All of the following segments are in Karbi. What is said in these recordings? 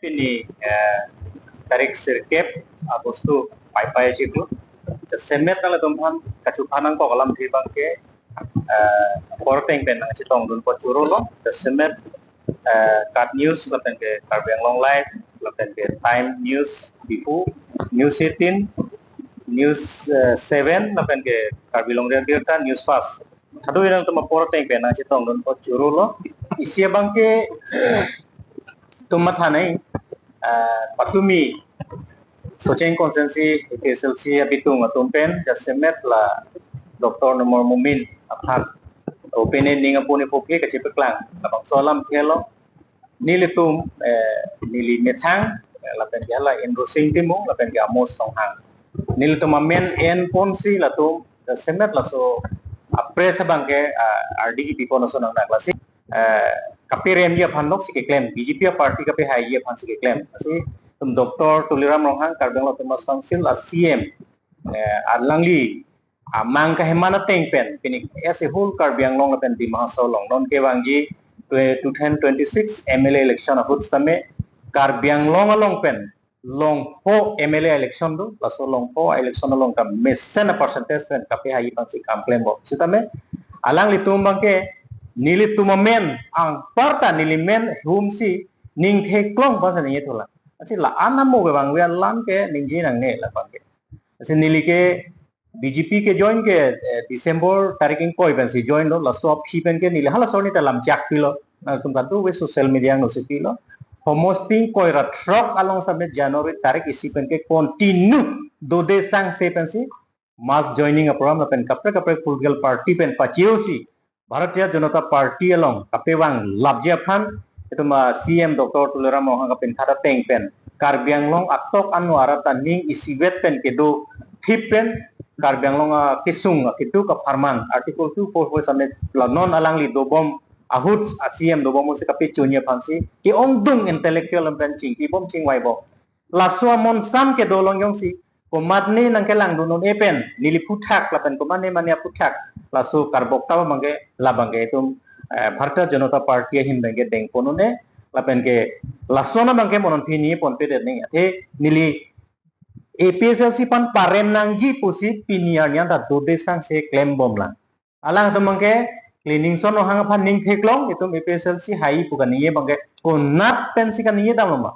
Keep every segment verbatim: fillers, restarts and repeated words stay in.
Pini eh, tarik sirkep Agosto paipai chiklo. Jasemet nanglitum aphan kachuphan nangkok alamthe abangke eh, apor ateng pen nangchetongdun apot choro lo. Jasemet eh, KAT News lapen ke Karbi Anglong Live lapen ke Time News Diphu, News eighteen, News eh, seven lapen ke Karbi Longri Abirta, News Fast. Kado nangtum apor ateng pen nangchetongdun apot choro lo. Isi abangke itum mathanai eh, patumi Socheng constituency A P H L C abitung atum pen jasemet la Doctor Numal Momin aphan opene ning apuni pukli kachepeklang labangso alamthe lo. Nelitum eh, neli methang eh, lapen ke hala Indro Sing Timung lapen ke Amos Ronghang. Nelitum amen enponsi latum jasemet laso a-press abangke ah, ardi kipipon ason nang naklasi eh, kaperemji aphan lok si keklem, B J P a-party kapehaiji aphan si keklem. Lasi itum Doctor Tuliram Ronghang, Karbi Anglong Autonomous Council a-C E M, eh, alangli amang kaheman ateng pen pini as a whole Karbi Anglong lapen Dima Hasao along non kevangji twenty twenty-six M L A election ahut sitame Karbi Anglong along pen longpho M L A election do, laso longpho election along ta mesen a-percentage pen kapehaiji aphan si kam klembom. Sitame alanglitum abangke nelitum amen anparta neli men humsi ning theklong aphan si ningje thulang. Lasi la-an amo kevangve alam ke ningje nangne la abangke. Lasi neli ke B J P ke join ke eh, December tarik ingkoi pensi join lo, laso aphi pen ke neli halaso arni ta lam chak pilo. Nangtum kadokave social media angno si pilo. Homos ping koi ra throk along sitame January tarik isi pen ke continue dode sangse pensi mass joining a-program lapen kaprek kaprek political party pen pache-osi Bharatiya Janata Party along kapevang lapji aphan itum a-C E M Doctor Tuliram Ronghang kapinkhat ateng pen Karbi Anglong atok ano arat ta ning isivet pen kedo thip pen Karbi Anglong akesung akeduk apharman Article two four four sitame la non alangli dobom ahut a-C E M dobom ahut si kapechunji aphan si ke-ongdung intellectual pen chingkibom chingvaibom. Laso amonsam kedo along jongsi komatne nangkelangdun un-e pen neli aphuthak lapen komatne mane aphuthak laso karbok ta abangke labangke itum eh, Bharatiya Janata Party ahin abangke dengpon un-e lapen ke laso abangke mo non pini ponpedet nangji, athe neli A P H L C aphan parem nangji pusi pini arni an ta dode sangse klembomlang. Alangtum abangke Klingningson Ronghang aphan ning theklong, itum A P H L C hai pu kaningje abangke konat pensi kaningje damlo ma?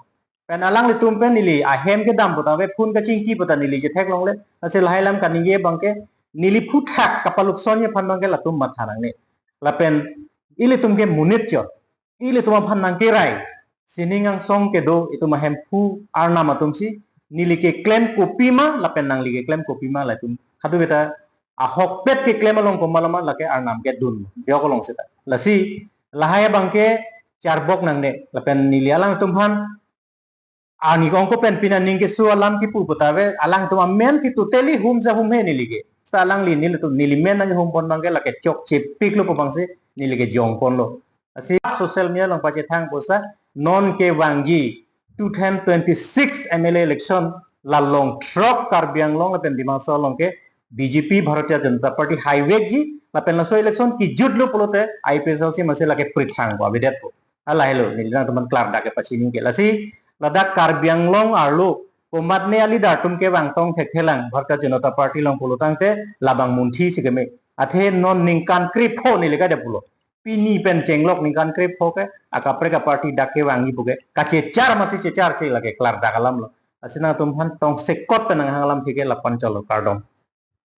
Pen alanglitum pen neli ahem kedam puta ave, phone kachingki puta neli chetheklongle. Lasi lahai alam kaningje abangke neli aphuthak kapaluk sonji aphan abangke latum matha nangne. Lapen ilitum ke monit chot, ilitum aphan nangkerai sining angsong kedo itum ahemphu arnam atumsi neli keklem kopima lapen nangli keklem kopima latum kadokave ta ahokpet keklem along komat lo ma lake arnam kedun yok along seta. Lasi lahai abangke charbok nangne lapen neli alangtum aphan arni kongko pen pina ning keso alam kipu puta ave, alangtum amen si totally hum sa hum he neli ke. Seta alangli nelitum neli men nanghumpon abangke lake chokche piklo pu abangsi neli ke jongponlo. Lasi social media along pachethang pusa non kevangji two thousand twenty-six M L A election la long throk Karbi Anglong lapen Dima Hasao along ke B J P Bharatiya Janata Party haivekji lapen laso election kijutlo pulote A P H L C masi lake prithang ko avedetpo. Lahai lo, neli nangtum aphan klardak kepachini ke. Lasi ladak Karbi Anglong arlo komatne a-leader atum kevang tong thekthelang Bharatiya Janata Party along pulo tangte labang munthi si keme. Athe non ningkan krepho neli kade pulo. Pini pen chenglok ningkan krepho ke akaprek a-party dak kevangji pu ke kachechar masi checharche lake klardak alam lo. Lasi nangtum aphan tongsekot pen nanghang alamthe ke lapu-an chotlo, kardom.